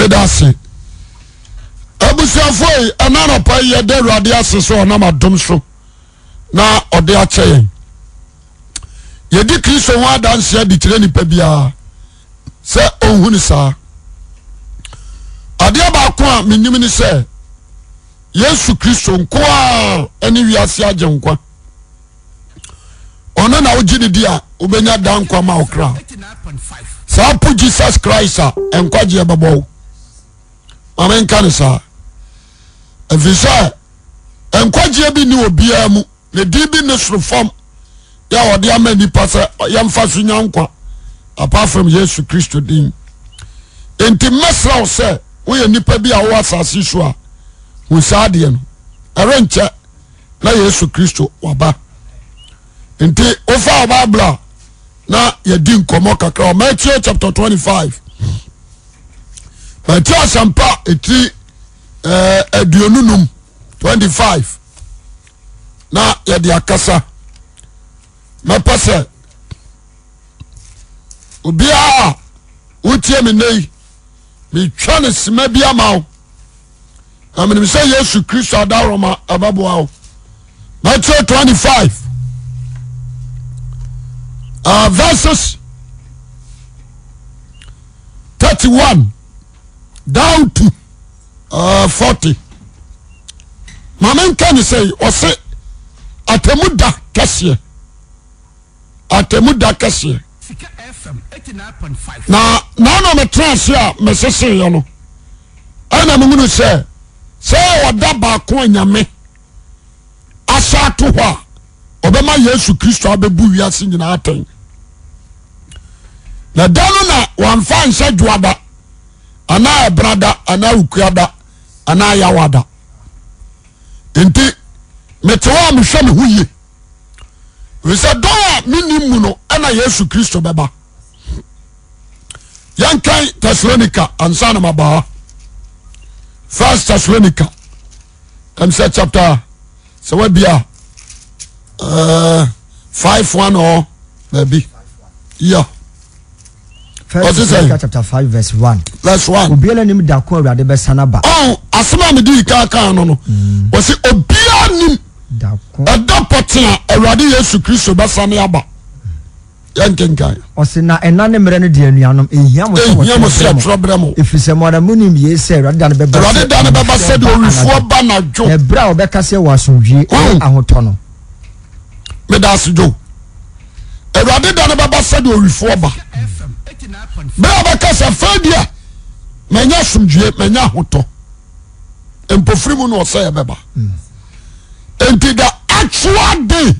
Meda ase. Abusuafoɔ yi, ɛna anɔpa yi yɛda Awurade ase sɛ ɔnam adom so na ɔde akyɛ yɛn. Yɛdi Kristo ho adanseɛ de kyerɛ nipa biara sɛ ɔnhu ne saa. Adeɛ baako a menim ne sɛ Yesu Kristo nko ara ne wiase agye nkwa. Ɔno na wogye ne di a wobɛnya da nkwa ma wo kra. Saa po Jesus Christ a nkwagyeɛ bɛbɔ wo. Ma menka ne saa. Ɛfiri sɛ nkwagyeɛ bi ne obiara mu ne din bi ne soro fam yɛ a ɔde ama nnipa sɛ yɛmfa so nya nkwa apart from Yesu Kristo din. Enti mɛsrɛ wo sɛ woyɛ nnipa bi a wowɔ asase so a hu saa adeɛ no. Ɛrenkyɛ na Yesu Kristo waba. Nti wofa wo Bible a na yɛdi nkɔmmɔ kakra wɔ Matthew chapter 25. Matthew asɛmpa ɛtiri 25 25 na yɛde akasa. Mɛpɛ sɛ obiara a wotie me nnɛ yi metwa ne sima bi ama wo na menim sɛ Yesu Kristo adaworoma ɛbɛboa wo. Matthew 25 verses 31 down to 40. Maame nka ne sɛ ɔse atemu da kɛseɛ atemu da kɛseɛ na naana metena ase a meseseeɛ no ɛna mehunu sɛ sɛ ɔda baako a Nyame ahyɛ ato hɔ a ɔbɛma Yesu Kristo abɛbu wiase nyinaa atɛn. Na da no na wɔamfa nhyɛ dwoada anaa ɛbenada anaa okuada anaa yawada. Nti mete hɔ a mehwɛ me ho yie ɛfiri sɛ dɔn a mennim mu no ɛna Yesu Kristo bɛba. Yɛnkan Thessalonica ansa na mabaa. First Thessalonica ɛm sɛ chapter sɛ wabia 5 1 or baabi yeah. First Thessalonica chapter 5 verse 1. Verse 1. Obiara nim da ko Awurade bɛsan aba. Ɔn asɛm a mede yi kan kan no. Wɔsi obiara nim ɛda pɔtee a Awurade Yesu Kristo bɛsan aba. Yɛn kenkan. Ɔsi na ɛna ne mmerɛ no deɛ anuanom ehia mo sɛ Ehia mo sɛ wɔtwerɛ brɛ mo. Efiri sɛ mo ara mo nim yei sɛ Awurade da no bɛba Awurade da no bɛba sɛ deɛ owifoɔ ba n'adwo. Na ɛberɛ a wɔbɛka sɛ wɔ asomdwie ne ahotɔ no. Meda ase dwo. Awurade da no bɛba sɛ deɛ owifoɔ ba. Berɛ a wɔbɛka sɛ afei deɛ manya asomdwie manya ahotɔ. Mpofiri mu na ɔsɛ yɛbɛba. Nti the actual day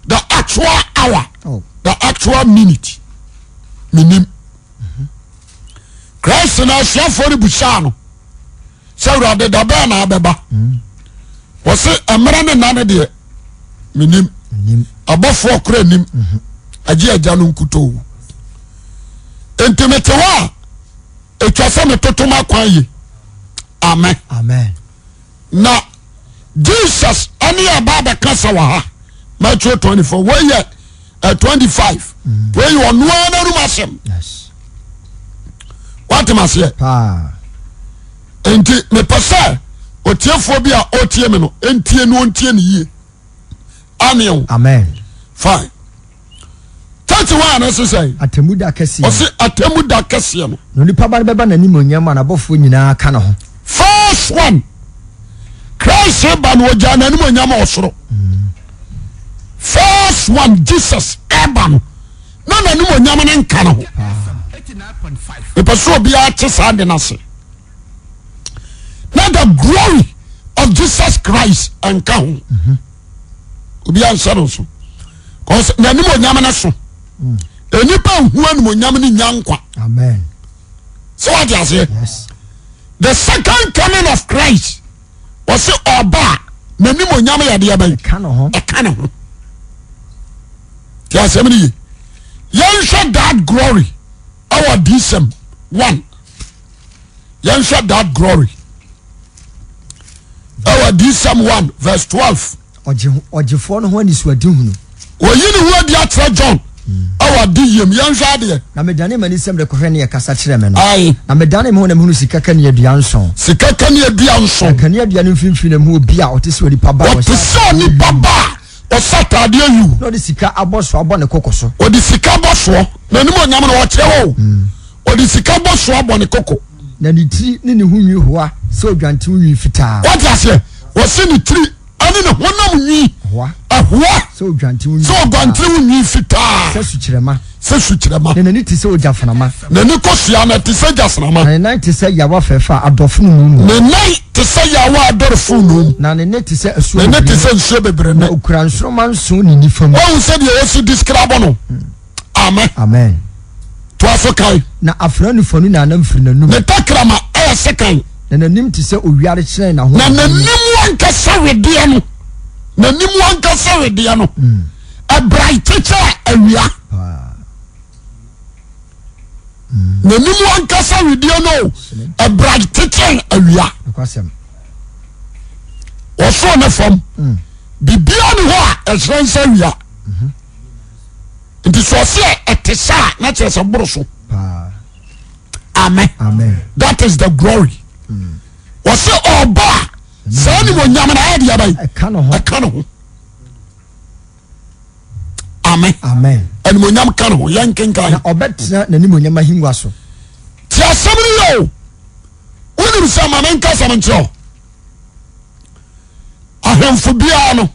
the actual hour oh. the actual minute menim Christ na asuafoɔ no busaa no sɛ Awurade da bɛn na abɛba wɔse mmerɛ ne nna no deɛ menim abɔfoɔ kora nim agye agya no nkutoo nti mete hɔ a ɛtwa sɛ metoto m'akwan ye amen amen na Jesus ɛne yɛ ba abɛkasa wɔ ha Matthew 24 wei yɛ 25 wei yɛ ɔno ara n'anum asɛm watem aseɛ nti mepɛ sɛ otiefoɔ bi a ɔtie me no ntie no ɔntie ne yie amen o amen fine 31 no sesɛ atemu da kɛseɛ ɔse atemu da kɛseɛ no na onipa ba no bɛba n'animuonyam a n'abɔfoɔ nyinaa ka ne ho. First one Christ ba no ɔgyaa n'animuonyam wɔ soro. First one Jesus ɛba no na n'animuonyam no nka ne ho. Mepɛ sɛ obiara te saa de no ase. Na the glory of Jesus Christ nka ho. Obiara nhyɛ no nso. Cause n'animuonyam no so. Nnipa nhu animuonyam no nya nkwa. Amen. Sɛ wate aseɛ? The second coming of Christ wɔsi ɔba a n'animuonyam yɛ adeɛ bɛn? Ɛka ne ho. Ɛka ne ho. Ti asɛm no ye. Yɛnhwɛ that glory ɛwɔ adiyisɛm 1. Yɛnhwɛ that glory ɛwɔ adiyisɛm 1 verse 12. Ɔgyefoɔ no ho anisoadehunu. Wɔyi ne ho adi akyerɛ John ɛwɔ. Ɛwɔ ade yam. Yɛnhwɛ adeɛ. Na medanee m'ani sɛ merekɔhwɛ nea ɛkasa kyerɛɛ me no. Ae. Na medanee me ho na mehunuu sika kaneadua nson. Sika kaneadua nson. Na kaneadua no mfimfini na mehuu obi a ɔte sɛ onipa ba a Ɔte ɔhyɛ sɛ ataadeɛ onipa yuu. ba a ɔhyɛ ataadeɛ yuu. Na ɔde sika abɔsoɔ abɔ ne koko so. Ɔde sika abɔsoɔ. N'animuonyam no ɔkyerɛ hɔ o. Ɔde sika abɔsoɔ abɔ ne koko. Na ne tiri ne ne ho nwi hoa sɛ odwanten nwi fitaa. Wate aseɛ? Wɔse ne tiri ɛne ne honam nwi Ɛhoa. ɛhoa Sɛ odwanten nwi sɛ fitaa. oguantere nwi fitaa. Sɛ sukyerɛma. Sɛ sukyerɛma. Na n'ani te sɛ ogyaframa. N'ani kosua no ɛte sɛ gyasrama. Na ne nan te sɛ yawa fɛfɛ a adɔ fononoo mu. Ne nan te sɛ yawa a adɔre fononoo mu. Na ne nne te sɛ asuo Ne nne te bebree sɛ nsuo bebree Na nne. okura nsoromma nson ne nifa mu. Wahu sɛdeɛ wɔsi describe no? Amen. Amen. Toa so kan. Na afena nufanu na anam firi n'anum. Ne tɛkrɛma yɛ sekan. Na n'anim te sɛ owia rehyerɛn n'ahoɔden Na mu. n'anim ankasa wedeɛ no, n'anim ankasa wedeɛ no, ɛbran kyekyɛ awia. N'anim ankasa wedeɛ no, ɛbran kyekyɛ awia. Nokwasɛm. Ɔsoro ne fam, biribiara ni hɔ a ɛhyerɛn sɛ awia. Nti sɛ ɔsɛ ɛte saa na kyerɛ sɛ boro so. Amen. Amen. That is the glory. Ɔsɛ ɔba a saa ni mo nyam na ayɛ deɛ bɛyi. Ɛka ne ho. Ɛka ne ho. Amen. Amen. Animonyam ka ne ho. Yɛn nkenkan. Na ɔbɛtena n'animonyam ahengua so. Ti asɛm no yɛ o. Wonim sɛ ma menka asɛm nkyerɛ wo. Ahemfo biara no,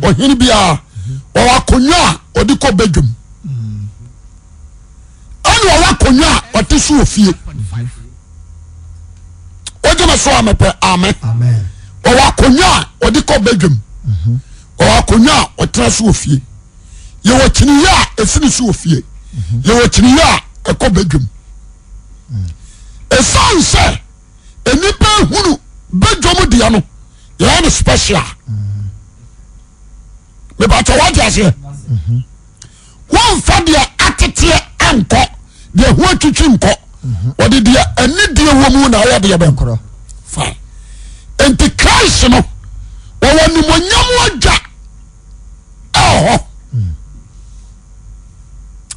ɔhene biara, ɔwɔ akonnwa a ɔde kɔ badwam. Ɛna ɔwɔ akonnwa a ɔte so wɔ fie. Wogye me so a mepɛ amen. Ɔwɔ akonnwa a ɔde kɔ badwam. Ɔwɔ akonnwa a ɔtena so wɔ fie. Yɛwɔ kyiniiɛ a ɛsi ne so wɔ fie. Yɛwɔ kyiniiɛ a ɛkɔ badwam. Ɛsiane sɛ nnipa ehunu badwam deɛ no yɛyɛ no special. Mepatwa wate aseɛ. Wɔmfa deɛ ateteɛ ankɔ deɛ ho atwitwi nkɔ. Wɔde deɛ anidie wɔ mu na ayɛ deɛ bɛn. Fine. Nti Christ no wɔwɔ nimonyam adwa ɛwɔ hɔ.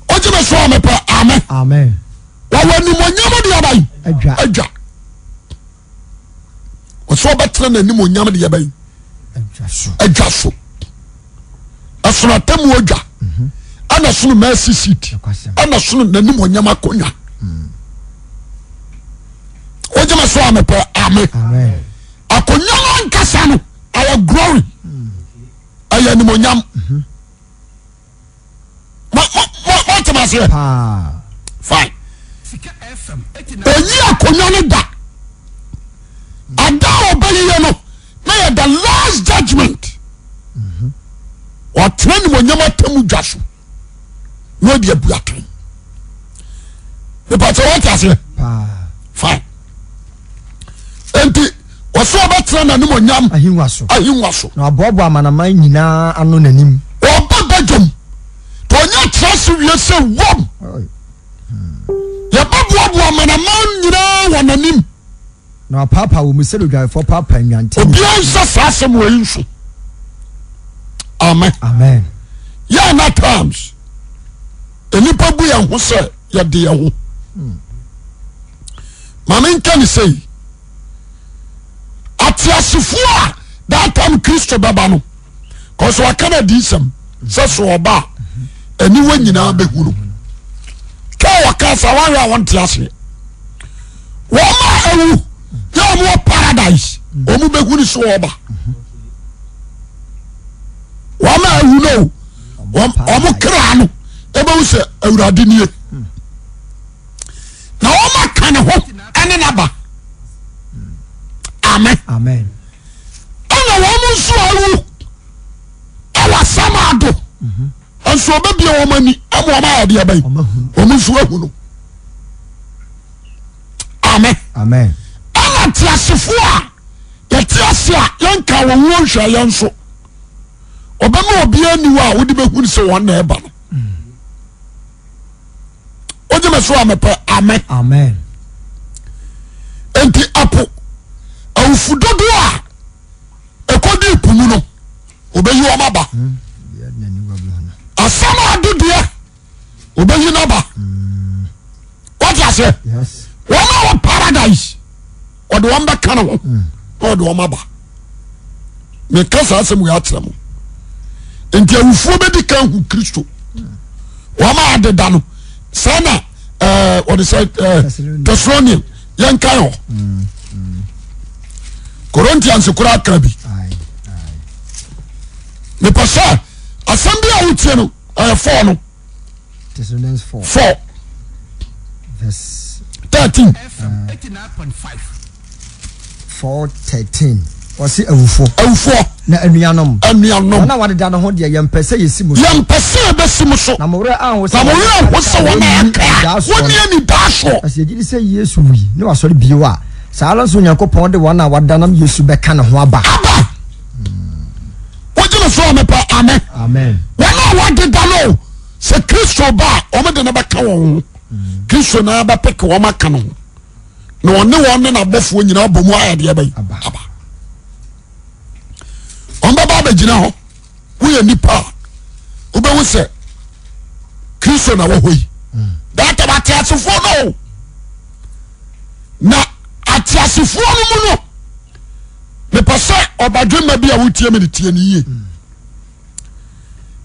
Wogye me so a mepɛ amen. Amen. Wɔwɔ animonyam de aban adwa. Adwa. Wɔsɛ ɔbɛtena n'animonyam de aban adwa so. Ɛsono atemmu adwa. Mhm. Ɛna ɛsono mercy seat. Ɛna ɛsono n'animonyam akonnwa. Mm. Wogye me so a mepɛ amen. Akonnwa no ankasa no ɛyɛ glory. Mm. Ɛyɛ animonyam. Mm-hmm. Moate aseɛ? Fine. Oyi akonnwa no da. Ada a ɔbɛyie no na yɛ the last judgement. Ɔtena nimonyam atamu dwa so na ɔde abu atɛn. Nipa sɛ wɔte aseɛ? Fine. Nti wɔsɛ ɔbɛtena n'animonyam ahengua so. Ahengua so. Na waboaboa amanaman nyinaa ano n'anim. Ɔba badwam. Tɔ ɔnyɛ tena ase wie sɛ wɔm. Yɛbɛboaboa amanaman nyinaa wɔ n'anim. Na wapaapaa wɔn mu sɛdeɛ odwanhwɛfoɔ paapaa nnwanten. Obiara nhyɛ saa asɛm wɔ yi nso. Amen. Amen. Yɛn na times nnipa bu yɛn ho sɛ yɛde yɛn ho. Maame nka ne sɛ yi. Ateasefoɔ a that time Kristo bɛba no kɔsɔ waka no adiisɛm sɛ so ɔba a aniwa nyinaa bɛhu no. Kaa wɔka sɛ wɔahwɛ a wɔnte aseɛ. Wɔn a awu yɛ wɔn wɔ paradise wɔn bɛhu no so ɔba. Wɔn a awu no wɔn kra no ɛbɛhu sɛ awurade nie. Na wɔn aka ne ho ɛne n'aba. Amen. Amen. Ɛna wɔn nso awu ɛwɔ asamado nso ɔbɛbie wɔn ani ama wɔn ayɛ deɛ bɛn wɔn nso ahu no. Amen. Amen. Ɛna teasefoɔ a yɛte ase a yɛnka wɔn wuo nhwɛ yɛn nso ɔbɛma obiara ni hɔ a wode bɛhu sɛ wɔn na ɛba no. Wogye me so a mepɛ amen. Amen. Enti ɛpo awufo dodoɔ a ɛkɔdi po mu no ɔbɛyi wɔn aba. Asɛm a adodeɛ. Ɔbɛyi no aba. Wate aseɛ? Wɔn a wɔ paradise ɔde wɔn bɛka ne ho na ɔde wɔn aba. Meka saa asɛm wei akyerɛ mo. Nti awufoɔ bɛdi kan hu Kristo. Wɔn a adeda no saa na ɛɛ wɔde sɛ ɛɛ Thessalonian yɛn kan hɔ. Corinthians koraa ka bi. Mepɛ sɛ asɛm bi a wotie no ɛyɛ fɔɔ no. Thessalonians 4. 4. Verse 13. 4 13. Wɔsi awufoɔ. Awufoɔ. Na anuanom. Anuanom. Wɔn a wɔadeda no ho deɛ yɛmpɛ sɛ yɛsi mu so. Yɛmpɛ sɛ yɛbɛsi mu so. Na mo werɛ anho sɛ. Na mo werɛ anho sɛ wɔn a aka wɔnni anidasoɔ. Na sɛ yɛgye di sɛ Yesu wui na wasɔre bio a, saa ara nso Onyankopɔn de wɔn a wɔada nam Yesu bɛka ne ho aba. Aba. Wogye me so a mepɛ amen. Amen. Wɔn a wɔadeda no sɛ Kristo ba a wɔn de no bɛka wɔn ho. Kristo na bɛpeke wɔn aka no ho. Na ɔne wɔn ne n'abɔfoɔ nyinaa bɔ mu ayɛ deɛ bɛyi aba. Wɔn bɛba abɛgyina hɔ. Woyɛ nipa a wobɛhu sɛ Kristo na wɔ hɔ yi. That time ateasefoɔ no na ateasefoɔ no mu no mepɛ sɛ ɔbadwemma bi a wotie me no tie no yie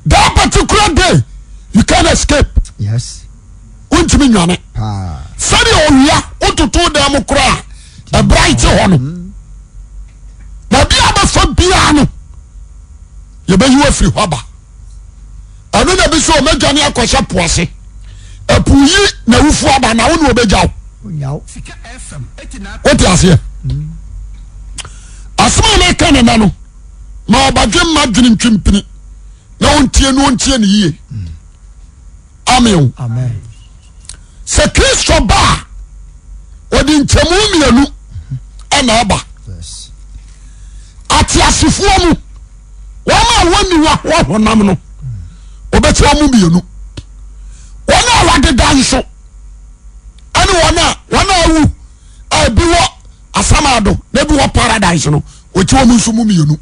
that particular day you can escape yes wontumi nwane sɛdeɛ owia wototo dan mu koraa ɛbright hɔ no baabi a bɛfa biara no yɛbɛyi wo afiri hɔ aba ɛno na bi sɛ ɔmɛdwane akɔhyɛ po ase ɛpo yi na wufu aba na wo na ɔbɛgya wo wote aseɛ asɛm a meka ne nɛ no ma ɔbadwe mma dwene ntwempini na ɔntie no ɔntie ne yie amen sɛ kristo ba a ɔde nkyɛmu mmienu ɛna aba ateasefoɔ mu wɔn a wɔnni wɔ honam no wɔbɛkyɛ wɔn mmienu wɔn a wɔadeda nso ɛne wɔn a wɔn a awu a ebi wɔ asamado na ebi wɔ paradise no wɔkyɛ wɔn nso mu mmienu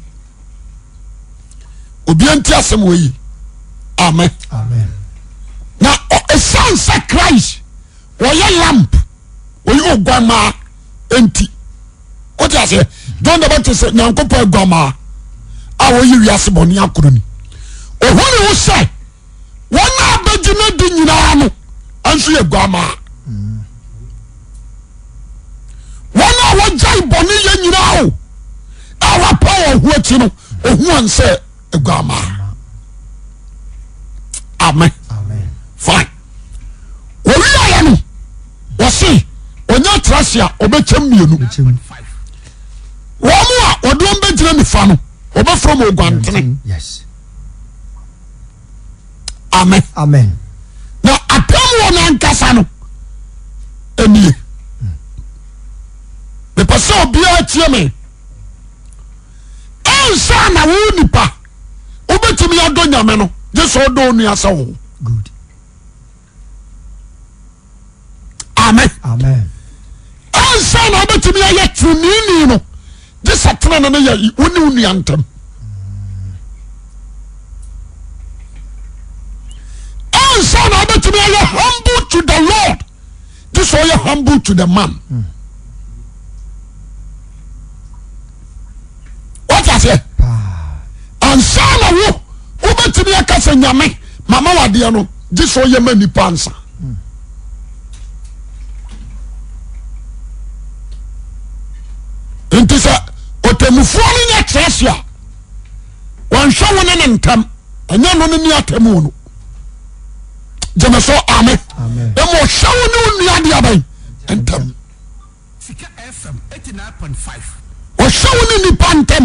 obi nti asɛm wɔ yi amen na ɛsan sɛ Christ wɔyɛ lamp wɔyɛ oguamaa nti wote aseɛ John the Baptist sɛ Nyankopɔn aguamaa a wɔyɛ wiase bɔne akoro ni ohun ne ho sɛ wɔn a bɛgye no di nyinaa no nso yɛ guamaa wɔn a wɔgyae bɔne yɛ nyinaa o a wɔapa wɔn ho akyi no ohun wɔn sɛ aguamaa amen fine wɔwiaeɛ no wɔse ɔnya tra se a ɔbɛkyɛm mmienu wɔn a wɔde wɔn bɛgyina nifa no wɔbɛfrɛ mu oguantene amen amen na atam wɔ n'ankasa no ɛnie mepɛ sɛ obiara tie me ansa na wo nipa wobɛtumi adɔ nyame no gye sɛ ɔdɔ onua sɛ wo good amen amen ansa na wobɛtumi ayɛ teneneeni no gye sɛ tenene no yɛ wo ne wo nua ntam ansa na wobɛtumi ayɛ humble to the lord gye sɛ ɔyɛ humble to the man wate aseɛ ansa na wo wobɛtumi aka sɛ nyame mama wadeɛ no gye sɛ ɔyɛ ma nipa ansa nti sɛ ɔtɛmufoɔ no nyɛ kyerɛ se a wɔnhwɛ wo ne ne ntam ɛnyɛ no ne ne atamu no gyeme so ame ɛma ɔhwɛ wo ne wo nua deɛ bɛn ntam ɔhwɛ wo ne nipa ntam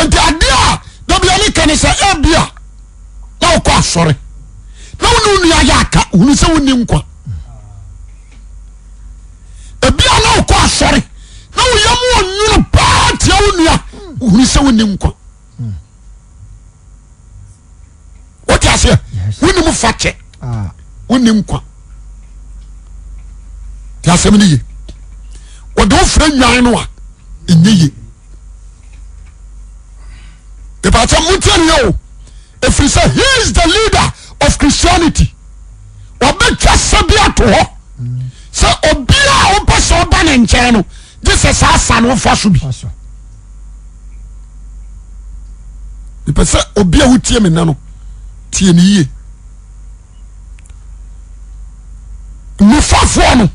nti adeɛ a dabia ne ka ne sɛ ebia na wokɔ asɔre na wo ne wo nua yɛ aka hunu sɛ wonni nkwa ebia na wokɔ asɔre na woyam ɔnwono paa tia wo nua hunu sɛ wonni nkwa wote aseɛ wonim fa kyɛ ah. wonim nkwa te asɛm no ye wɔde wo frɛ nwan no a ɛnyɛ ye ìpàtɛ mo tiɛ ni yɛ o efiri sɛ he is the leader of Christianity. Wɔbɛtwa sa bi ato hɔ sɛ obiara a wopɛ sɛ ɔba ne nkyɛn no gye sɛ saa sa no wofa so bi. Mepɛ sɛ obi a wotie me nnɛ no tie ne yie. Nufafoɔ no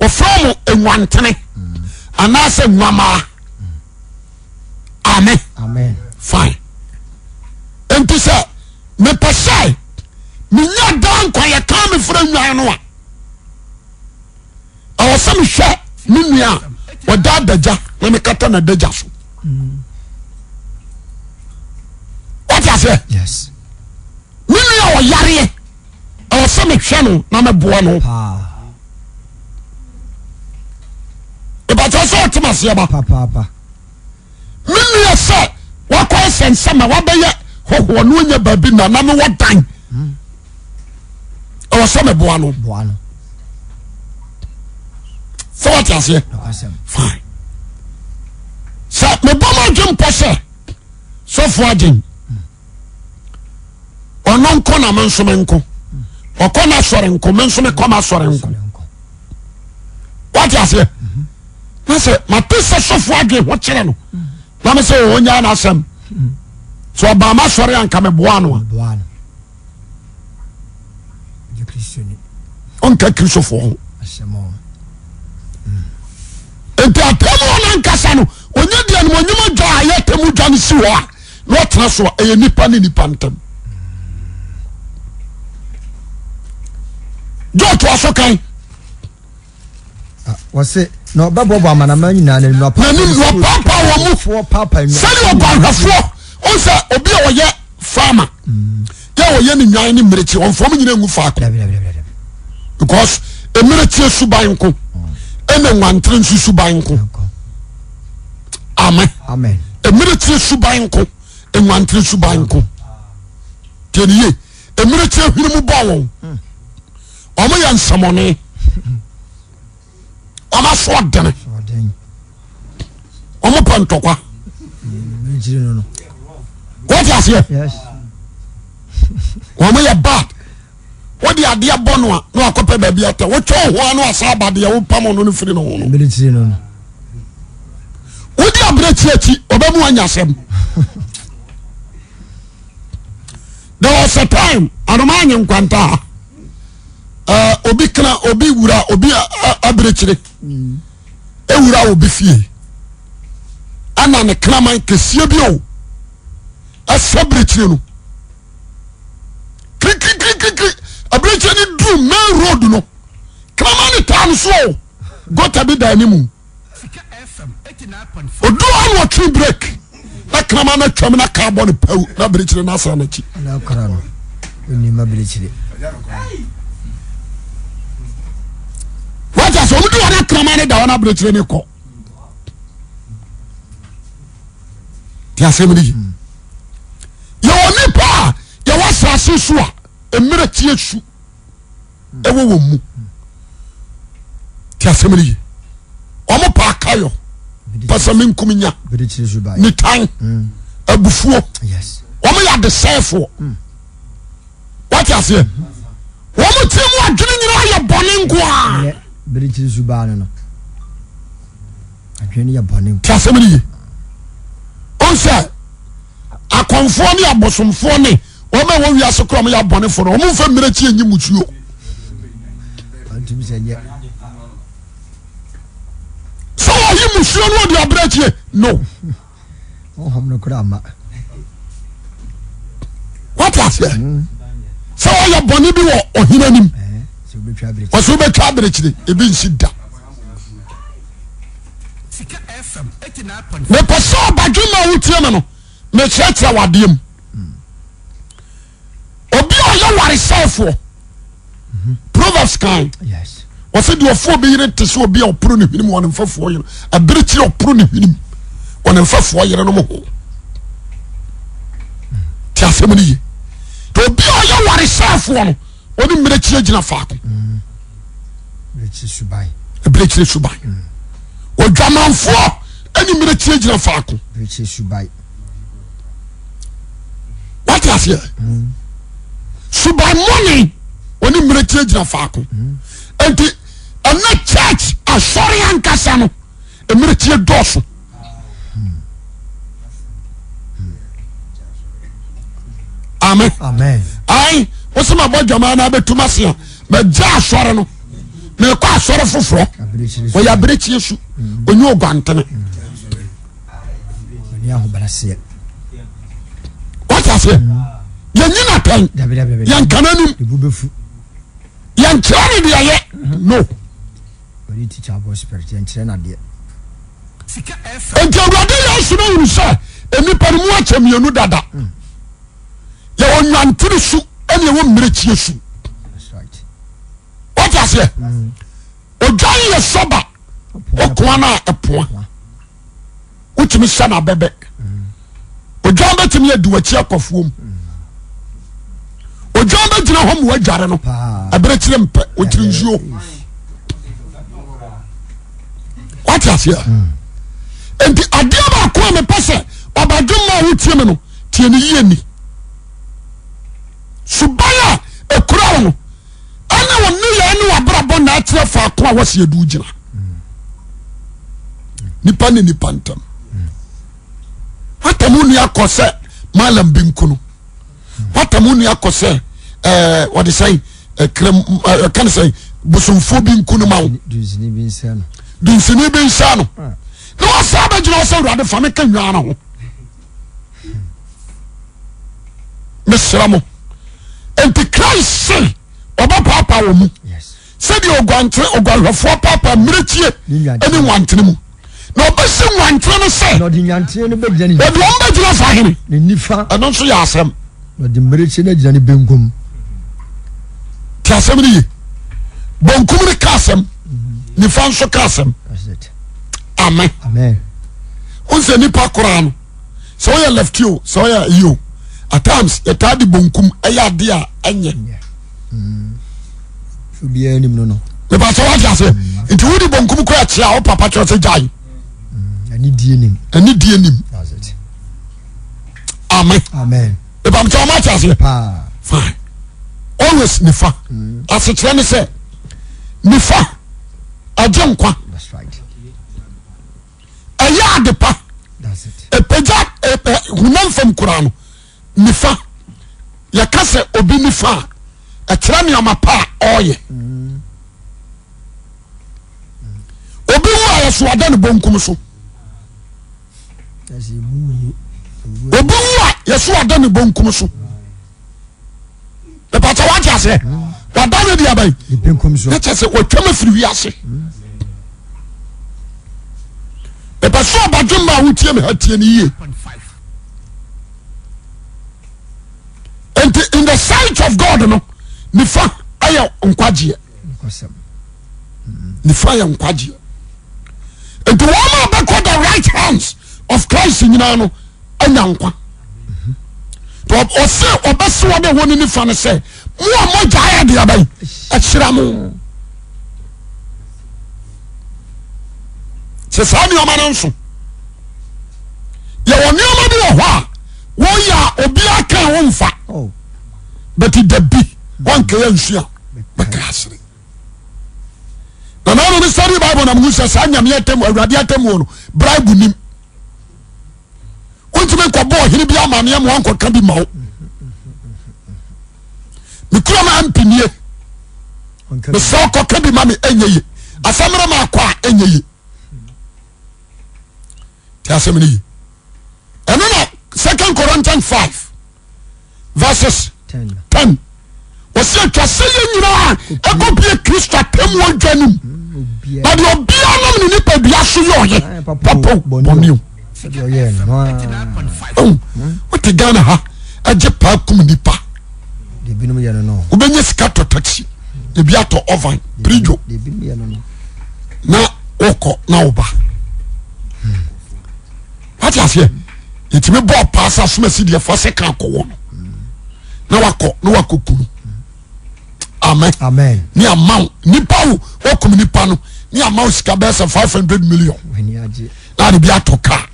wɔfrɛ mo enwantene anaasɛ nwamaa. Amen. Amen. Fine. Nti sɛ mepɛ sɛ menya daa nkwa yɛka me frɛ nnwan no a ɛwɔ sɛ mehwɛ me nua a ɔda adagya na mekata n'adagya so. Wate aseɛ? Yes. Me nua a ɔyareɛ ɛwɔ sɛ mehwɛ no na meboa no. Ìbàtɛ sɛ ɔte ma seɛ ba. Papaapa. Me nua sɛ wakɔ nsɛnsɛm a wabɛyɛ hɔhoɔ na ɔnya baabi na na mewɔ dan. Ɛwɔ sɛ meboa no. Boa no. Sɛ wate aseɛ? Nokwasɛm. Fine. Sɛ mebɔ mo adwe mpɔ sɛ sɔfo agyen ɔno nko na me nso me nko ɔkɔ n'asɔre nko me nso mekɔ m'asɔre nko wate aseɛ na sɛ mate sɛ sɔfo adwen ho kyerɛ no na me sɛ ɔnya n'asɛm sɛ ɔbaa m'asɔre anka meboa no a ɔnka kristofoɔ ho nti atɛmu ɔno ankasa no ɔnya deɛ animonyam adwa a ɛyɛ atɛmu dwa no si hɔ a na ɔtena so a ɛyɛ nipa ne nipa ntam dwa ɔtoa so kan Ah, wɔse na ɔbɛboaboa amanaman nyinaa n'anim na n'anim na ɔpaapaa wɔn mu foɔ paapaa nnwan sɛdeɛ ɔguanhwɛfoɔ ɔn sɛ obi a ɔyɛ farmer yɛ ɔyɛ ne nwan ne mmirekyi ɔnfɔm nyina ngu faako Dabi, dabi, dabi, dabi. because mmirekyie suban nko ɛna nwantere nso suban nko Nko. amen Amen. mmirekyie suban nko nwantere suban nko tiɛ ne yie mmirekyie hwene mu bɔ wɔn wɔn yɛ nsɛmɔne wɔn aso ɔdene wɔn pɛ ntɔkwa wọ́n ti aseɛ wɔn yɛ bad wọ́n de adeɛ bɔ no a na wakɔpɛ baabi atɛ wotwa ho ano asa aba deɛ wopam no no firi no ho no wodi abirekyi akyi ɔbɛmu anya asɛm. There was a time anoma anyi nkwanta ha eh, obi kana obi wura obi abirekyire ewura obi fie ɛna ne kraman kɛseɛ bi o ɛsɛ abirekyire no kirikirikirikiri abirekyire no duru main road no kraman no taa no so o gota bi da anim. Odu hɔ na ɔtwe break na kraman no atwam na kaa bɔ no pawu na birikyiri no asan n'akyi. Wata sɛ ɔmo du hɔ na kraman no da hɔ na birikyiri no kɔ. Te asɛm no yi. Yɛwɔ nipa a yɛwɔ asase so a mmerɛ tie su. ɛwɔ wɔn mu ti asɛm no ye wɔn pa akayɔ pɛsɛ me nkum nya nitan mm. abufuo wɔn yɛ adesɛefoɔ mm. wate aseɛ wɔn ti mu adwene nyinaa yɛ bɔne nkoa ti asɛm no ye ɔn sɛ akɔnfoɔ ne abosomfoɔ ne wɔn a ɛwɔ wiase koraa wɔyɛ abɔnefoɔ no wɔn mfa mmirekyi nyi musuo. Sɛ wɔyi musuo no wɔde abirekyie no. Honhom no koraa ma. Wate aseɛ hmm. sɛ wɔyɛ bɔne bi wɔ ɔhene anim wɔsɛ wobɛtwa abirekyire ebi nsi da. Mepɛ sɛ ɔbadwemma a wotie me no mekyerɛkyerɛ w'adeɛ mu. Obi a ɔyɛ waresɛefoɔ Proverbs kan wɔsɛ deɛ ɔfo obi yere te sɛ obi a ɔporo ne hwenem wɔ ne mfɛfoɔ yere abirekyiri ɔporo ne hwenem wɔ ne mfɛfoɔ yere nom ho te asɛm no ye obi a ɔyɛ waresɛefoɔ no ɔne mmirekyiri gyina faako abirekyiri suban odwamanfoɔ ɛne mmirekyiri gyina faako wate aseɛ suban mɔne. ɔne mmirekyie gyina faako. Nti ɛnɛ church asɔre ankasa no mmirekyie dɔɔso. Amen. Amen. Ayi wosi ma bɔ dwamaa na abɛtum ase a mɛgya asɔre no mɛkɔ asɔre foforɔ ɔyɛ abirekyie su onye oguantene. Wate aseɛ yɛnyina tɛn yɛnkana nim yɛnkyerɛ no deɛ yɛ no. Nti awurade Yesu no hunu sɛ nnipa no mu akyɛ mmienu dada. Yɛwɔ nnwantene su ɛne ɛwɔ mmirekyie su. Wate aseɛ odwan yɛ sɔba ɔkoa no a ɛpoa. Wotumi hyɛ no abɛbɛ. Odwan bɛtumi adi w'akyi akɔ afuom. Odwan bɛgyina hɔ ma wadware no. Ɛberɛ kyerɛ mpɛ ɔkyiri nsuo. Wate aseɛ? Nti adeɛ baako a mepɛ sɛ ɔbadwemma a wotie me no tie no yie ni. Suban a ɛkura wo no ɛne wo nneyɛɛ ne w'abrabɔ na akyerɛ faako a wɔsi edu gyina. Nipa ne nipa ntam. Watam wo nua kɔ sɛ malam bi nko no. Watam wo nua kɔ sɛ ɛɛ wɔde sɛn ɛkram ɛka ne sɛn bosomfoɔ bi nko no ma wo. Dunsini bi nsa no. Dunsini bi nsa no. Na wɔsan abɛgyina hɔ sɛ awurade fa me ka nwa no ho. Mesrɛ mo. Nti Christ se ɔbɛpaapaa wɔ mu sɛdeɛ oguantere oguanhwɛfoɔ paapaa mmirekyie ne nwantere mu na ɔbɛsi nwantere no sɛ na ɔde nwantere no bɛgyina ne ɔde wɔn bɛgyina fa hene ne nifa ɛno nso yɛ asɛm na ɔde mmirekyie no agyina ne benkum te asɛm no ye bonkum no ka asɛm nifa nso ka asɛm amen amen wo sɛ nipa koraa no sɛ woyɛ lefty o sɛ woyɛ yi o at times yɛtaa de bonkum ɛyɛ adeɛ a ɛnyɛ obiara nim no no mepa sɛ wate aseɛ nti wode bonkum kɔ akyea a wo papa kyerɛ sɛ gyae ɛne die nim ɛne die nim that's it amen amen mepa sɛ ɔma ate aseɛ paa fine always nifa asekyerɛ ne sɛ nifa ɛgye nkwa that's right ɛyɛ ade pa ɛpagya honam fam koraa no nifa yɛka sɛ obi nifa a ɛkyerɛ nneɛma pa a ɔreyɛ obi wu a yɛso ada ne bonkum so obi wu a yɛso ada ne bonkum so ìpàtà wà á ti aseɛ wàda ne di abayi ne kyɛ sɛ wɔtwam afiri wiase ìpɛ sɛ ɔbadwemma a wotie me ha tie ne yie nti in the sight of God no nifa ɛyɛ nkwagyeɛ nifa yɛ nkwagyeɛ nti wɔn a bɛkɔ the right hands of Christ nyinaa no anya nkwa ɔse ɔbɛse wɔn a wɔn nifa no sɛ mo a mogya ayɛ deɛ bɛn ahyira mo sɛ saa nneɛma no nso yɛwɔ nneɛma bi wɔ hɔ a wɔyɛ a obiara ka ho mfa oh. but da bi wɔnkɛyɛ nsu a bɛka asere na nanom ne sɛde bible na mehu sɛ saa nyame atam awurade atammuo no bribe nim wontumi nkɔbɔ ɔhene bi amaneɛ ma wankɔka bi ma wo mekura ma mpinie mesɛ ɔkɔka bi ma me ɛnyɛ ye asɛmmerɛ ma akɔ a ɛnyɛ ye ti asɛm no ye ɛno na second Corinthians 5 verses 10 wɔsi atwa sɛ yɛn nyinaa ɛkɔpie Kristo atemmuo dwa no mu na deɛ obiara nam ne nipadua so yɛ ɔyɛ papa bɔne o wote Ghana ha ɛgye paa kum nipa wobɛnya sika tɔ taxi ebi atɔ oven pridjo na wokɔ na woba wate aseɛ yɛtumi bɔɔ paa sɛ asoma si deɛ fa sɛ ka akɔwɔ no na wakɔ na wakɔ kunu amen amen ne ama wo nipa wo wakum nipa no ne ama wo sika bɛyɛ sɛ 500 million na ade bi atɔ kaa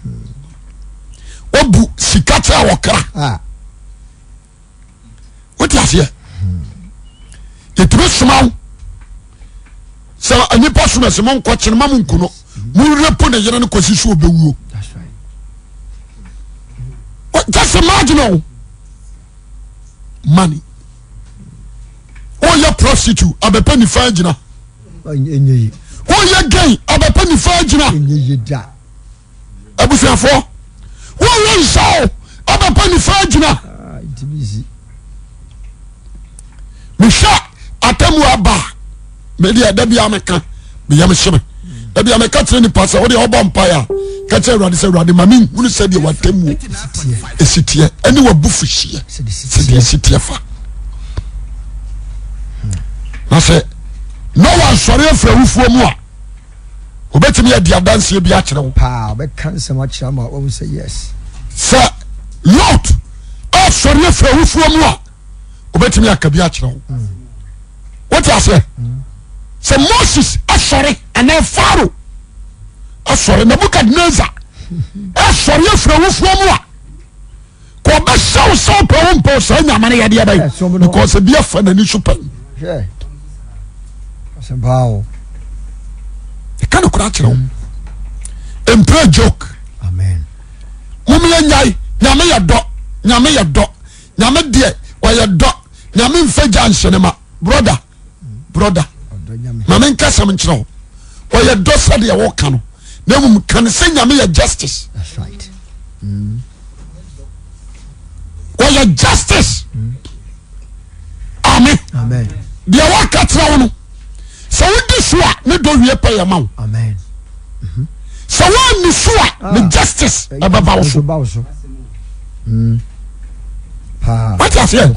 wabu sika kyɛ wɔkra ah. wote aseɛ. Yɛtumi soma wo sɛ nnipa soma sɛ monkɔ kyene ma monku no monrepo ne yere no kɔsi so ɔbɛwuo. Just imagine o money. Woyɛ prostitute abɛpɛ nifa agyina. Woyɛ gay abɛpɛ nifa agyina. Abusuafoɔ woyɛ nsa o abɛpɛ nifa agyina. Ah, Mehwɛ atamu aba a medeɛ da bia meka meyam hye me da bia meka kyerɛ nipa sɛ wodeɛ ɔbɔ mpaeɛ a ka kyerɛ awurade sɛ awurade ma menhunu sɛdeɛ watamuo ɛsiteɛ ɛne wabufuhyeɛ sɛdeɛ ɛsiteɛ fa na sɛ Noa nsɔre afiri awufoɔ mu a obɛtumi adi adanseɛ bi akyerɛ wo paa ɔbɛka nsɛm akyerɛ ama wahu sɛ yes sɛ Lot asɔre afiri awufoɔ mu a obɛtumi aka bi akyerɛ wo wote aseɛ sɛ Moses asɔre anaa Pharaoh asɔre Nebuchadnezzar asɔre afiri awufoɔ mu a kò ɔbɛhyɛ wo sɛ ɔpɛ wo mpɛ saa nyame no yɛdeɛ bɛyɛ because ebi afa n'ani so pɛn ɛka no kora kyerɛ wo mpere joke momyɛ nyae nyame yɛ dɔ nyame yɛ dɔ nyame deɛ ɔyɛ dɔ nyame mfa gya nhyɛ ne ma broda broda ma menka sɛm nkyerɛ wo ɔyɛ dɔ sɛdeɛ wɔka no na mmom ka no sɛ nyame yɛ justice ɔyɛ justice amen deɛ wɔka kyerɛ wo no sɛ wodi so a ne dɔ wie pɛ yɛ ma wo sɛ woanni so a ne ah. justice ɛbɛba wo so hmm. wate aseɛ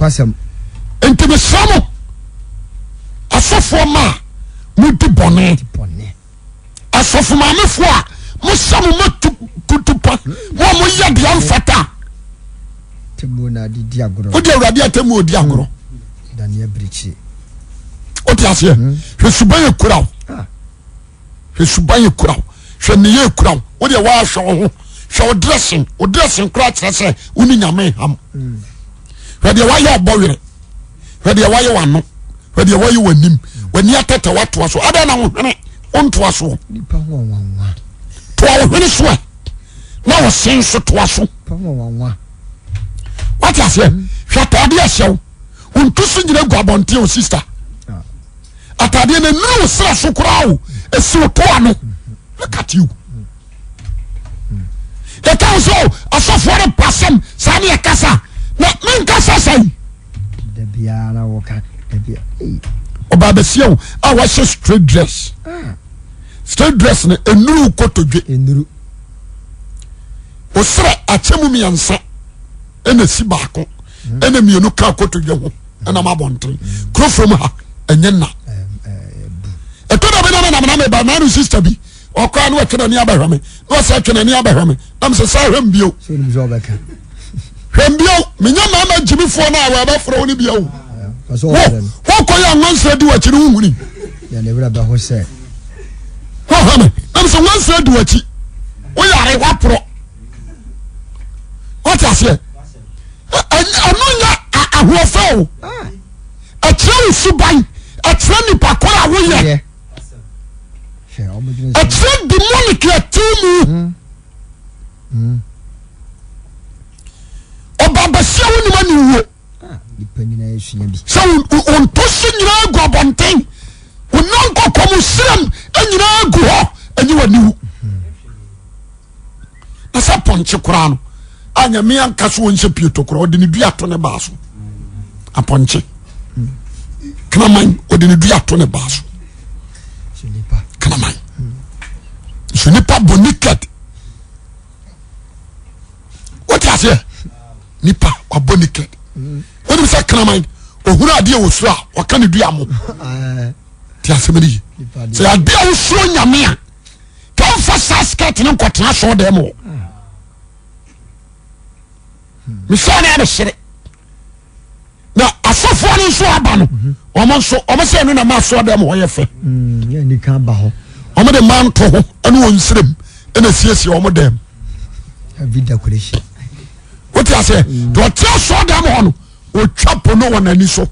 nti mesrɛ mo asɔfoɔ ma a modi bɔne asɔfo maamefoɔ a mohyɛ mo ma kutupa mo a moyɛ deɛ mfata wode awurade atemmuo odi agorɔ hmm. wote aseɛ hmm. hwɛ suban yɛ kura wo ah. Hwɛ suban ekura wo, hwɛ nneyɛ ekura wo. Wo deɛ woahwɛ wo ho, hwɛ wo dressing, wo dressing koraa kyerɛ sɛ wo ne nyame ham. Hwɛ deɛ woayɛ ɔbɔ werɛ, hwɛ deɛ woayɛ w'ano, hwɛ deɛ woayɛ w'anim, w'ani atɛtɛ woatoa so. Adɛn na wo hwene wontoa soɔ? Toa wo hwene so ɛ na wo se nso toa so. Wate aseɛ? Hwɛ ataadeɛ ɛhyɛ wo, wo nto so nyina gu abɔnten o sister. Ah. Ataadeɛ no nnuru wo serɛ so koraa o, ɛsi wo to ano. Look at you. Yɛka wo sɛ o, asɔfoɔ no pasɛm saa ne yɛkasa na menkasa sɛn. Ɔbaa bɛsia o a wahyɛ straight dress. Ah. Straight dress no nnuru wo kotodwe. Wo serɛ akyɛ mu mmiɛnsa ɛna si baako ɛna mmienu ka kotodwe ho. ɛnam abɔnten kuro fam ha ɛnyɛ nna ɛtɔ da bi na menam na meba na no sister bi ɔkɔa na ɔtwe n'ani abɛhwɛ me na ɔsɛ twe n'ani abɛhwɛ me na mesɛ sɛ hwɛ m bio hwɛ m bio menya mmarima gyimifoɔ no a wɔbɛfrɛ wo no bio wo wokɔ yɛ nwansena di w'akyi no wohuni wohwɛ me na mesɛ nwansena di w'akyi woyare woaporɔ wote aseɛ ɛno nyɛ ahoɔfɛ o ɛkyerɛ wo suban ɛkyerɛ nipa koro a woyɛ ɛkyerɛ demonic ɛtew mu hmm. Hmm. ɔba basia wo nim ani wuo ah, sɛ wo ntoso nyinaa gu abɔnten wo nan kɔkɔ mu siram nyinaa gu hɔ ɛnyɛ w'aniwu hmm. na sɛ pɔnkye koraa no a nyame anka so wɔnhyɛ pieto koraa ɔde ne dua to ne baa so apɔnkye kraman ɔde ne dua to ne baa so kraman nso nipa bɔ naked wote aseɛ nipa wabɔ naked wonim sɛ kraman ohunu adeɛ wɔ soro a ɔka ne dua mo te asɛm no yi sɛ adeɛ a wosuro nyame a tɔnfa saa skirt no nkɔtena sɔɔ dɛm wɔ mesɛ ne abɛhyere na asɔfoɔ no nso aba no wɔn nso wɔn sɛ ɛno na ma asɔɔ dɛm hɔ yɛ fɛ wɔn de manto ho ɛne wɔn nsirem ɛna siesie wɔn dɛm wote aseɛ deɛ ɔte asɔɔ dɛm hɔ no ɔtwa pono wɔ n'ani so.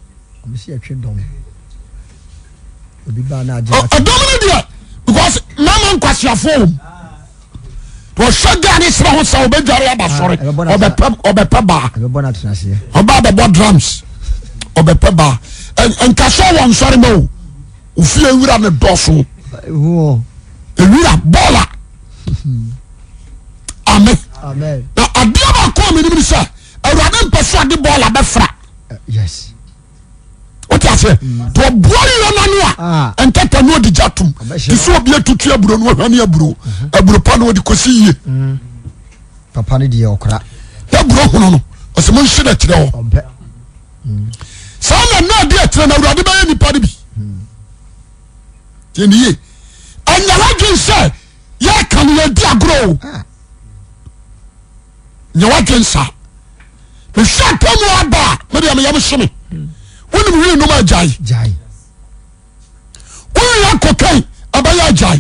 Ɛdɔm no deɛ because mmarima nkwaseafoɔ wɔ mu. Wɔhwɛ gaa ne serɛ ho sɛ ɔbɛdware aba sɔre ɔbɛpɛ baa ɔba abɛbɔ drums ɔbɛpɛ baa nkasɛ wɔ nsɔre ma o ofie wura ne dɔso ewura bɔɔla amen na adeɛ baako a menim ne sɛ awurade mpɛ so ɔde bɔɔla bɛfra wote aseɛ nti ɔboa yɛ no ano a ah. ntɛtɛ ne ɔde gya tom te sɛ obi atutu aburo no ɔhwane aburo mhm. aburo pa no ɔde kɔsi yie mm. papa no deɛ ɔkora na aburo hono no ɔsɛ monhye no akyerɛ hɔ mm. saa na na ade akyerɛ no awurade bɛyɛ nipa no bi mm. tiɛniye ɛnyɛ wadwen sɛ yɛka no yɛdi agorɔ o ah. Nyɛ w'adwen saa. Mehwɛ atemmu aba a, me deɛ meyam hye me. Wonim wii nom agyae. Woyɛ kokain ɛbɛyɛ agyae.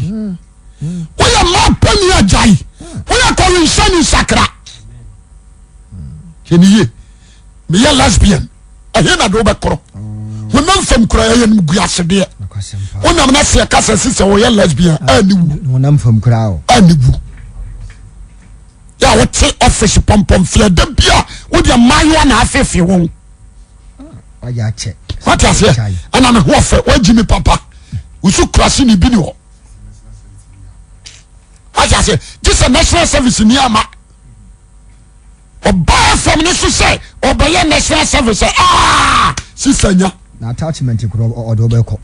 Woyɛ mmaa pani agyae. Woyɛ kɔwensani sakra. Yɛ ne yie. Meyɛ lesbian. Ɛhe na de wobɛkorɔ? Honam fam kura ɛyɛ no gu asedeɛ. Wonam no aseɛ kasa si sɛ wɔyɛ lesbian ɛne wu. Honam fam kura o. Ɛne wu. Yɛ a wote ɔfisi pɔmpɔm fia da bi a wode mmaayewa na afeefe wɔn. Wate aseɛ ɛna ne ho ɔfɛ wagyi mi papa wosu kura se ne bi ni hɔ. Wate aseɛ gye sɛ national service ni ama ɔbaa fam ne so sɛ ɔbɛyɛ national service aa sisa nya. Na attachment korɔ ɔde ɔbɛkɔ.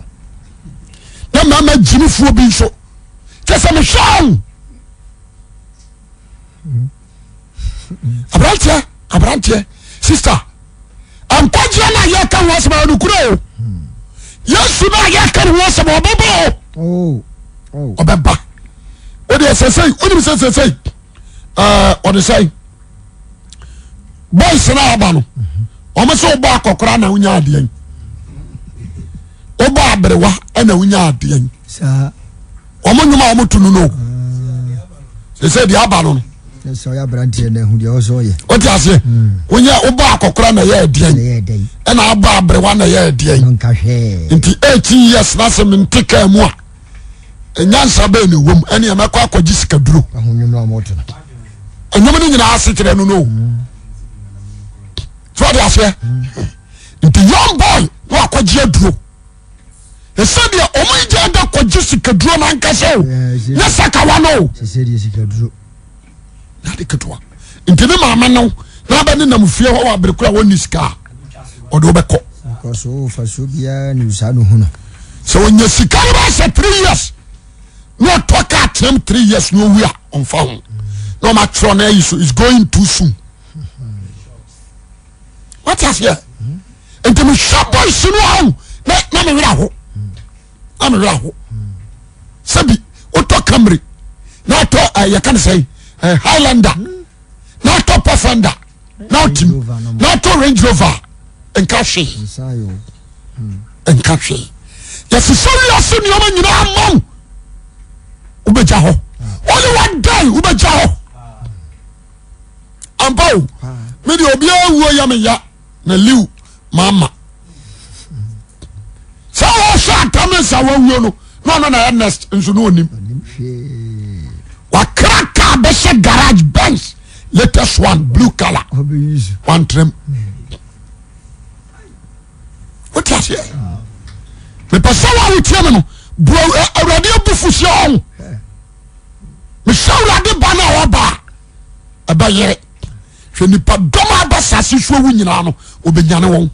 Na mmarima gyimifoɔ bi nso kyɛ sɛ mehwɛ o. Aberanteɛ aberanteɛ sista nkwagyeɛ no a yɛka ho asɛm ɛyɛ nokorɛ o yesu no a yɛka ne ho asɛm ɔbɛba o oh, oh. ɔbɛba wode sɛsɛi wonim sɛ sɛsɛi ɔde sɛi boys no aba no wɔn sɛ wobɔ akɔkora na wonya adeɛ wobɔ aberewa na wonya adeɛ wɔn nnwom a wɔn to no no sɛ deɛ aba no no wote aseɛ hmm. wonyɛ wobɔ akɔkora na ɛyɛ ɛdeɛn ɛna abɔ aberewa na ɛyɛ ɛdeɛn nti 18 years na sɛ mente kaa mu a nyansa bɛɛ na ɛwom ɛne ɛmɛkɔ akɔgye sikaduro ɛnwom no nyinaa ase kyerɛ no no hmm. so ɔde aseɛ hmm. nti young boy na wakɔgye aduro ɛsɛ deɛ ɔmo gya da kɔgye sikaduro no ankasa o nyɛ sakawa no o nade ketewa nti ne maame no na abɛ ne nam fie hɔ wɔ abere koro a wɔnni sika a ɔde wobɛkɔ sɛ ɔnya sika no bɛyɛ sɛ three years na ɔtɔ kaa tenam three years na ɔwu a ɔmfa ho na ɔma twerɛ no ayi so is going too soon wate aseɛ nti mehwɛ boys no ahu na na me werɛ aho na me werɛ aho sɛbi wotɔ Camry na atɔ eh, yɛka ne sɛn eh, Highlander na atɔ Pathfinder na ɔtim na atɔ Range Rover nka hwee nka hwee yɛsesɛ wiase nneɛma nyinaa ma wo wobɛgya hɔ only one day wobɛgya hɔ ampa o me deɛ obiara wuo yɛ me ya na liw mama sɛ wɔhwɛ atam sɛ wawuo no na ɔno na yɛ next nso na onim wakra kaa bɛhyɛ garage Benz latest one blue colour wantrem wote aseɛ mepɛ sɛ wo a wotie me no bu awurade abufuhyeɛ ɔho Mehwɛ Awurade ba no a ɔba a, ɛbɛyere. Hwɛ nipa dɔm a aba asase so awu nyinaa no, ɔbɛnyane wɔn.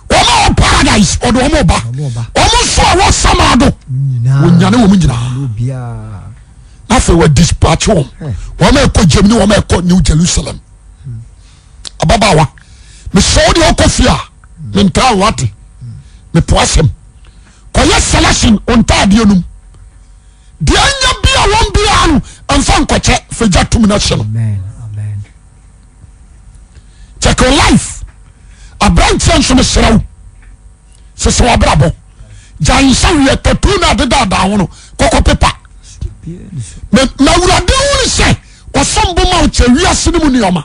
Wɔn a wɔ paradise, ɔde wɔn ba. Wɔn nso a wɔ samado, wɔnyane wɔn nyinaa. Na afei wɔ dispatch wɔn. Wɔn a ɛkɔ Germany, wɔn a ɛkɔ New Jerusalem. Ababaawa, mesɛ wo deɛ ɔkɔ fie a, mentaa wate. Mepo asɛm. Kɔyɛ selection ntaadeɛ nom. Deɛ anya bi a wɔn biara no mfa nkɔkyɛ fagya tum no hyɛ no. Check your life. Aberanteɛ nso mesrɛ wo sese w'abrabɔ gya nsa wiɛ tattoo no adedaadaa ho no kɔkɔ pepa. Na awurade hu ne sɛ ɔsom bo ma wo kyɛ wiase no mu nneɛma.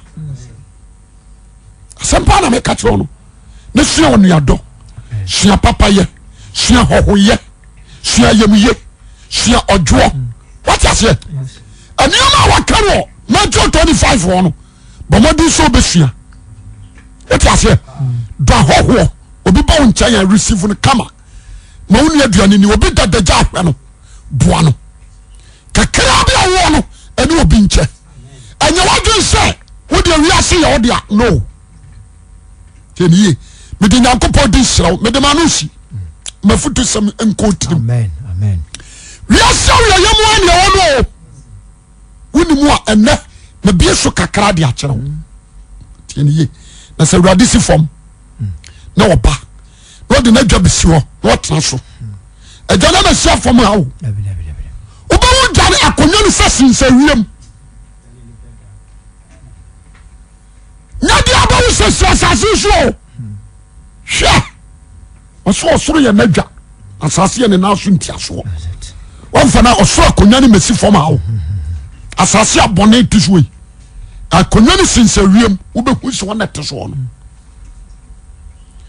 Asɛm paa na meka kyerɛ no. Ne sua onuadɔ, sua papayɛ, Sua hɔhoyɛ, sua ayamye, sua ɔdwoɔ. Wate aseɛ? Nneɛma a wɔka wɔ Matthew 25 hɔ no, bɔ mmɔden sɛ wobɛsua. Wote aseɛ? Dɔ ahɔhoɔ. Obi ba wo nkyɛn a receive no kama. Ma wo nua aduane ni. Obi da dagya ahwɛ no, boa no. Kakra bi a wowɔ no, ɛne obi nkyɛ. Ɛnyɛ w'adwene sɛ wode wiase yɛ wo dea. No. Tie ne yie. Mede Nyankopɔn di nsira wo. Mede m'ano si. Mafutu sɛm nkɔ tirim. Amen. Amen. Wiase awieɛ mu a nea ɛwɔ no o. Wonni mu a ɛnɛ mabie so kakra de akyerɛ wo. Tie ne yie. Na sɛ Awurade si fam na ɔba na ɔde n'adwa bɛsi hɔ na ɔtena so. Agya no na si afam ha o. Dabi dabi dabi. Wobɛwo gya no akonnwa no sɛ sensɛ wiem. Nyɛ deɛ abɛwo sɛ si asase so o. Hwɛ ɔsɛ ɔsoro yɛ n'adwa asase yɛ ne nan so ntiasoɔ. Wɔmfa na ɔsoro akonnwa no mɛsi fam ha o. Asase a bɔne te so yi akonnwa no sensɛ wiem wobɛhu sɛ wɔn na ɛte soɔ no.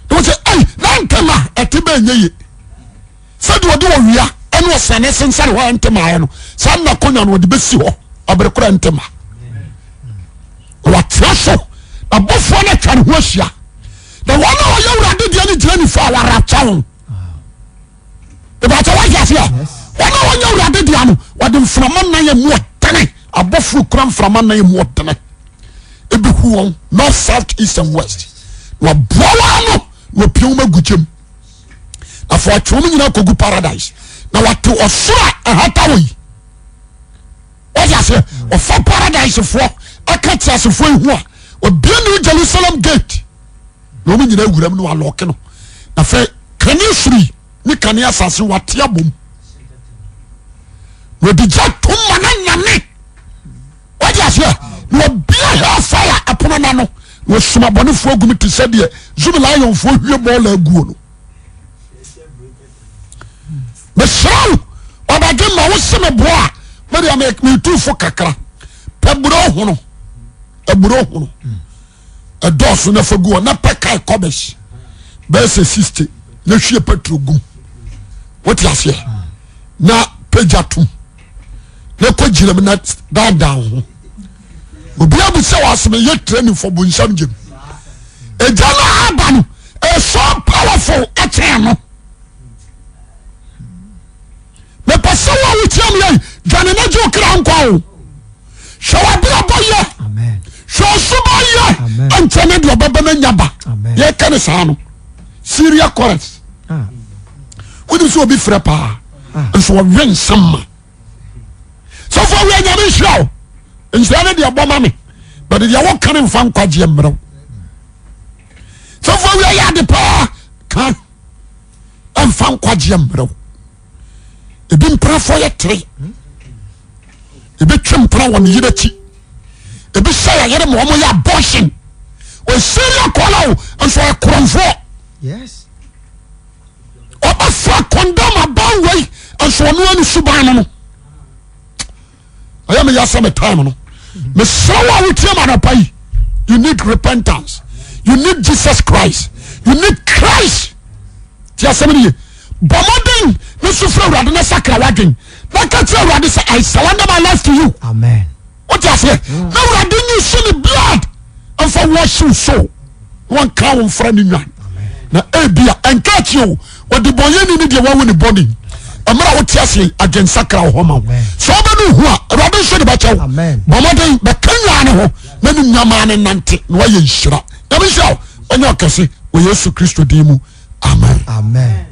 Na wɔsɛ ɛyi na ntɛm a ɛte bɛn nyɛ yie. Sɛdeɛ ɔde owia ɛne ɔsrane sensɛne hɔ a ɛnte maayɛ no saa nna akonnwa no ɔde bɛsi hɔ abere korɔ ɛnte ma na watena so na bɔfoɔ no atwa ne ho ahyia na wɔn a wɔyɛ awurade deɛ no gyina nifa a wɔarapta wɔn ìbàtà wáyé ase a wɔn a wɔnyɛ awurade deɛ no wɔde mframa nan emu ɔdene abɔfoɔ kura mframa nan emu ɔdene ebi hu wɔn north south east and west na wɔboa wɔn ano na wɔpia wɔn agu gyam. Afei ɔtwe wɔn nyinaa kɔgu paradise na wɔte ɔsoro a ɛhata wɔ yi. Wɔte aseɛ ɔfa paradise foɔ ɛka te asefoɔ yi ho a obie New Jerusalem gate na wɔn nyinaa wuram na wɔalɔke no. Afei kane soro yi ne kane asase wɔate abom na wɔde gya tom ma no nyane. Wọ́n aseɛ na wɔbia hellfire ɛpono n'ano na wɔsum abɔnefoɔ agu mu te sɛ deɛ zoom lionfoɔ hwie bɔɔla aguo no. Mesrɛ wo ɔbɛdwe ma wo se me boa a medeɛ metu fo kakra pɛ buro hono aburo hono ɛdɔɔso na fa gu hɔ na pɛ kae kɔbɛs bɛyɛ sɛ 60 na hwie petro gum wote aseɛ na pagya tom na kɔ gyina mu na daadaa wo ho obi abu sɛ wɔasɛm yɛ training for bonsam gyem egya no aba no ɛyɛ so powerful ɛkyɛn no mepɛ sɛ wo a wotia me yɛ dwane na gye wo kra nkwa o hwɛ w'abrabɔ yɛ hwɛ ɔsoba yɛ ɛnkyɛ ne deɛ ɔbɛba no anya ba yɛka ne saa no Syria chorus ah. Wonim sɛ obi frɛ paa ah. Nso ɔwe nsɛm ma sɔfo awia nyame nhyira wo nhyira ne deɛ bɔ ma me but deɛ woka ne mfa nkwagyeɛ mmerɛw sɔfo awia yɛ ade paa ka ɛmfa nkwagyeɛ mmerɛw ebi mprafo yɛ tere ebi twe mpra wɔ ne yere akyi ebi hyɛ yɛ yere ma wɔn yɛ abortion ɔsiri akɔla o nso ɔyɛ korɔnfoɔ ɔbɛfa kɔndɔm aban wei nso ɔno ani suban no no ɛyɛ me yasɛ me time no mesrɛ wo a wotie ma anɔpa yi you need repentance you need Jesus Christ you need Christ ti asɛm no ye bɔ mmɔden ne so frɛ awurade na sakra w'adwen na ka kyerɛ awurade sɛ I surrender my life to you amen wote aseɛ na awurade nyi so ne blood mfa wash wo soul na wɔnka wo mfra ne nwan na ebia ɛnka akyi o ɔde bɔnyɛni ne deɛ wawu ne bɔne mmerɛ a wote aseɛ adwensakra wɔ hɔ ma wo sɛ wobɛne hu a awurade nso de bɛkyɛ wo bɔ mmɔden bɛka nwan ne ho na ne nwamaa ne nante na wayɛ nhyira nyame nhyira wo ɔnyɛ ɔkɛse wɔ Yesu Kristo din mu amen, amen.